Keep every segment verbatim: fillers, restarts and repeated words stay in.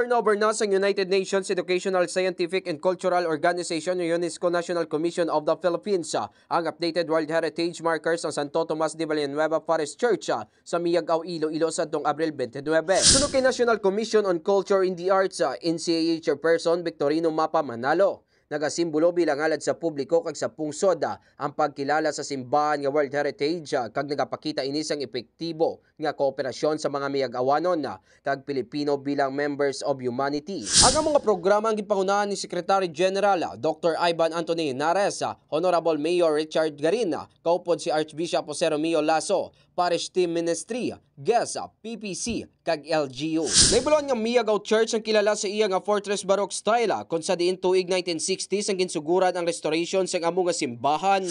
Turnover na sang United Nations Educational, Scientific, and Cultural Organization o UNESCO National Commission of the Philippines, ah, ang updated World Heritage Markers sang Santo Tomas de Villanueva Forest Church, ah, sa Miag-ao, Iloilo, sadtong Abril twenty-nine. Suno kay National Commission on Culture and the Arts, ah, N C A A Chairperson Victorino Mapa Manalo, nagasimbolo bilang halad sa publiko kag sa pungsod, ah, ang pagkilala sa simbahan nga World Heritage, ah, kag nagapakita ini sang epektibo nga kooperasyon sa mga Miag-awanon, ah, kag Pilipino bilang members of humanity. Ang amo nga programa ang ginpangunahan ni Secretary General, ah, Doctor Ivan Anthony Henares, ah, Honorable Mayor Richard Garin, ah, kaupod si Archbishop Jose Romeo Lasso, Parish Team Ministry, guest, ah, P P C, kag L G U. Nahibaluan nga Miag-ao Church ang kilala sa iya nga Fortress Baroque style, ah, kung sa diin tuig nineteen sixties ang ginsuguran ang restoration sang amo nga simbahan.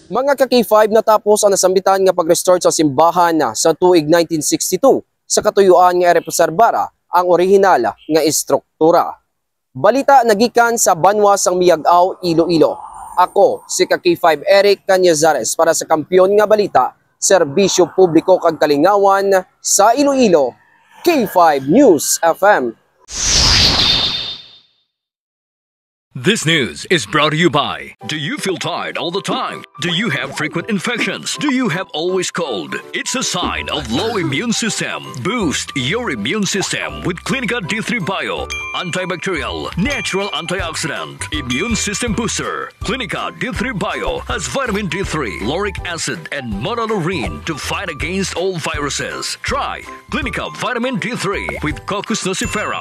Mga ka-K five, natapos ang nasambitan nga pag-restore sa simbahan, ah, sa tuig nineteen sixty-two, sa katuyuan nga irepreserbar, ah, ang orihinal nga estruktura. Balita nagikan sa banwa sang Miag-ao, Iloilo. Ako si ka-K five Eric Cañizares para sa Kampiyon nga Balita, Serbisyo Publiko kag Kalingawan sa Iloilo, K five News F M. This news is brought to you by. Do you feel tired all the time? Do you have frequent infections? Do you have always cold? It's a sign of low immune system. Boost your immune system with Clinica D three Bio, antibacterial, natural antioxidant, immune system booster. Clinica D three Bio has vitamin D three, lauric acid, and monolaurin to fight against all viruses. Try Clinica Vitamin D three with Cocos nucifera.